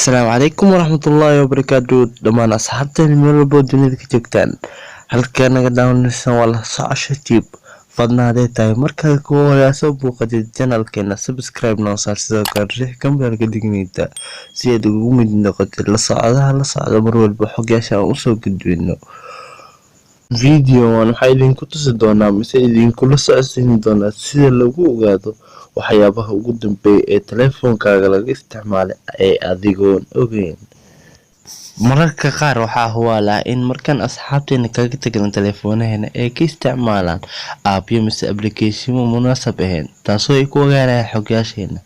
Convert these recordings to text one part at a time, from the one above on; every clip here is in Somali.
Asalaamu calaykum waraxmatullaahi wabarakaatu dhammaan asxaabteen meel walbo dunida ka joogtaan, halkaa naga daawanaysan waa La Socosho Tube. Fadna haday tahay markaa kuwa horaa soo booqatid channelkeena, subscribe noo saar, sidoo kale riix gambalka digniinta si aad ugu mid noqotid la socdaha la socda mar walba xogyaasha aan usoo gudbino. Videogan waxaa idinku tusi doonaa mise idinkula socodsiin doonaa sida lagu ogaado waxyaabaha ugu dambeeya ee taleefankaaga laga isticmaalay ee adigoon ogeyn. Mararka qaar waxaa hubaal ah in markaan asxaabteena kaga tagno taleefanaheena ay ka isticmaalaan appyo mise applicationo munaasab ahayn, taasoo ay ku ogaanayaan xogyaasheena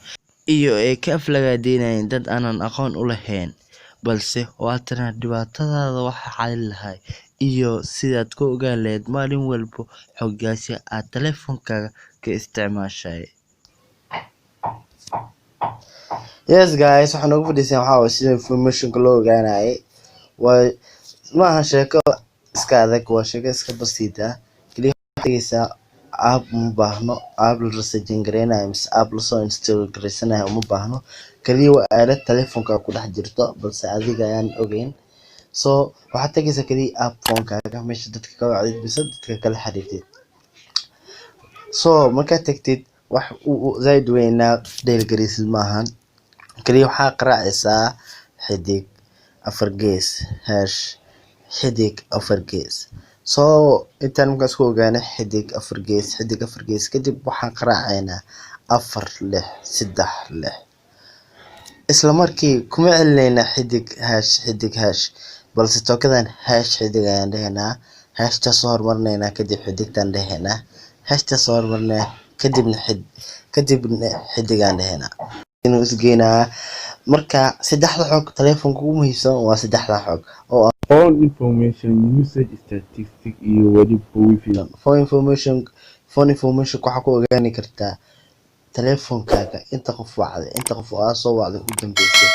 iyo ay ka aflagaadeynayaan dad aanan aqoon u lahayn. Balse waatana dhibaatadaada waxa xalin lahay iyo sidaad ku ogaan lahayd maalin walbo xogyaasha aad taleefankaaga ka isticmaashay. Yes guys, waxaan ugu fadhiisan waxaa waye sida informationka loo ogaanayay. Waa maaha sheeko iska adag, waa sheeko iska basiid ah. Kaliya waxaad tegeysaa app, uma baahno app la researching gareynayo mise app lasoo install gareysanayo, uma baahno. Kaliya waa aalad taleefanka ku dhex jirto, balse adiga ayaan ogeyn. So waxaad tegeysaa kaliya app phonekaaga, meesha dadka ka wacdid mise dadka kala xiriirtid. So markaad tagtid, wax zaaid weyn inaad dheel gareysid maahan. Kaliya waxaa qaraacaysaa *4#*4#. So intaan markaas ku ogaanay *4^*4^, kadib waxaan qaraacaynaa 4636. Isla markii kuma celinaynaa xidig hash xidig hash, balse tookadan hash xidig ayaan dhehaynaa, hashtaa soo hormarinaynaa, kadib xidigtaan dhehaynaa, hashtaa soo hormarinaa, kadibna xidigaan dhehaynaa inuu isgeynaa. Marka saddexda xog taleefanka ugu muhiimsan waa saddexda xog oo ah Phone information, usage statistic iyo weliba wifi. Phone information. Phone information waxaa ku ogaani kartaa taleefankaaga inta qof wacday, inta qof oo aad soo wacday ugu dambeysay,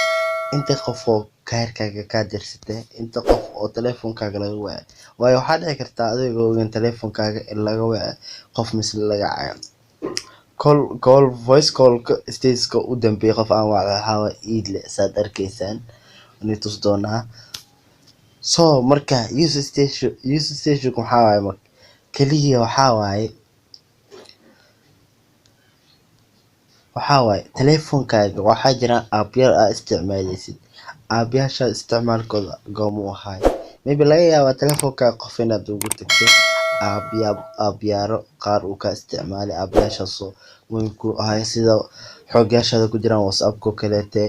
inta qof oo kaarkaaga kaa dirsatay, inta qof oo taleefankaaga laga wacay. Waayo, waxaa dhici kartaa adigoo ogeyn taleefankaaga in laga wacay qof mise laga cayo. Call voice callka statuska u dambeeyay qof aan wacday waxaa waaye Iidle, saad arkaysaan ni tus doonaa. So marka use station waxaa waaye, marka kaliya waxaa waaye taleefankaaga waxaa jira appyal aad isticmaaleysid. Appyaasha isticmaalkooda goormuu ahaay? Maybe laga yaabaa taleefankaaga qof inaad ugu tagtay appya, appyaalo qaar uu ka isticmaalay, appyaashaasoo muhiim ku ahay, sida xogyaashaada ku jiraan WhatsAppka oo kaleete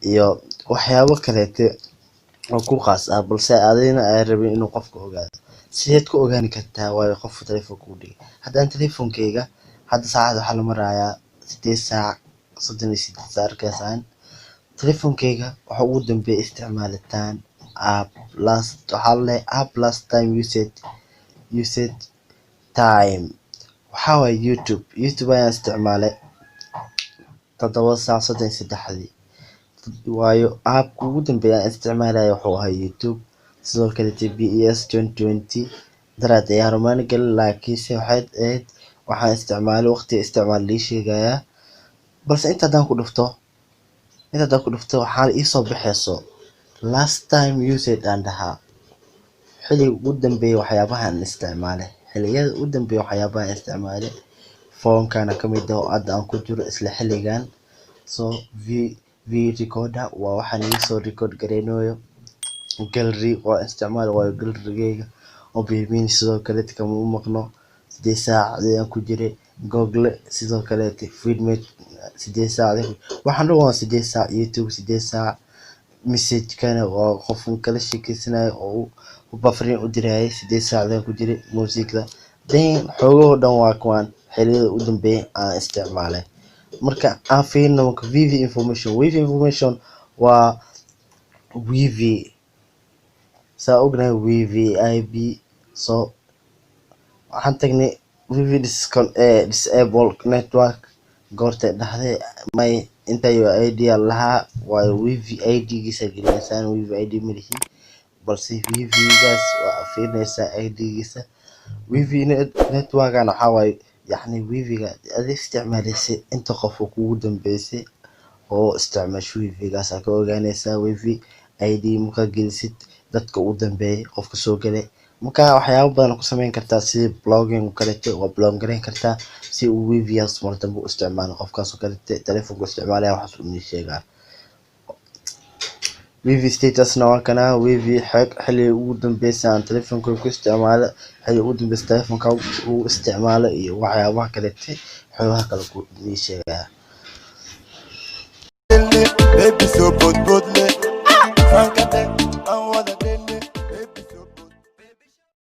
iyo waxyaabo kaleete oo ku khaas ah, balse adigna aan rabin inuu qofka ogaado. Sideed ku ogaani kartaa? Waayo, qofka taleefanka u dhigay. Haddaan taleefankeyga hadda saacada waxaa la marayaa 8:38, saa arkaysaan. Taleefankeyga waxa ugu dambeeyay isticmaalitaan app last waxaa la leeyahay app last time usage time waxaa waaye YouTube. YouTube ayaan isticmaalay 7:33-dii, waayo appka ugu dambeeya aan isticmaalaya wuxuu ahaa YouTube. Sidoo kale PES 2020 daraad ayaa rumaan galin, laakiinse waxay ahayd waxaan isticmaalay waqtiga isticmaal lii sheegayaa. Balse inta haddaan ku dhufto waxaa iisoo baxayso last time usage aan dhahaa, xilliga ugu dambeeyay waxyaabahan isticmaalay, xilliyada ugu dambeeyay waxyaabahan isticmaalay. Phonekana kamid ah oo hadda aan ku jiro isla xilligan. So v recorder waa waxaan iisoo record gareynayo. Gallery waa isticmaal, waayo gallerygeyga Opera sidoo kale kama u maqno, 8 saac ayaan ku jiray. Google sidoo kaleete, Vidmate 8 saac, waxaan dhan waa 8 saac. YouTube 8 saac. Message-kana waa qof kala sheekeysanayo oo fariin u dirayay, 8 saac ayaan ku jiray. Muusigda then xoogahoo dhan waa kuwaan xilliyada ugu dambeeyay aan isticmaalay. Marka aan fiirino marka wifi information. Wifi information waa wifi, saa ognahay wifi IP. So waxaan tagnay wifi disable network goortay dhahday may inta your ID lahaa, waayo wifi ID giisa gelinaysaan. Wifi ID malihi, balse wifi gaas waa fiirinaysaa ID giisa. Wifi network-ana waxaa waaye yacni wifi-ga aad isticmaaleysay inta qof oo kugu dambeysay. oo isticmaasho wifi-gaas aa ka ogaaneysaa. Wifi ID markaa gelisid, dadka ugu dambeeyay, qofka soo galay. Marka waxyaabo badan ku sameyn kartaa, sida blocking oo kaleete, waa block gareyn kartaa si uu wifi-gaas mar dambe u isticmaalo qofkaas oo kaleete telefonka isticmaalaya. Waxaas uu nii sheegaa. Wifi status-na waa kana, wifi xilliga ugu dambeysay aan telefonka ku isticmaalo, xilliga ugu dambeysay telefonka uu isticmaalo iyo waxyaabaha kaleete, xogaha kale ku nii sheegaya. Baby, so boodboodle. Fankate.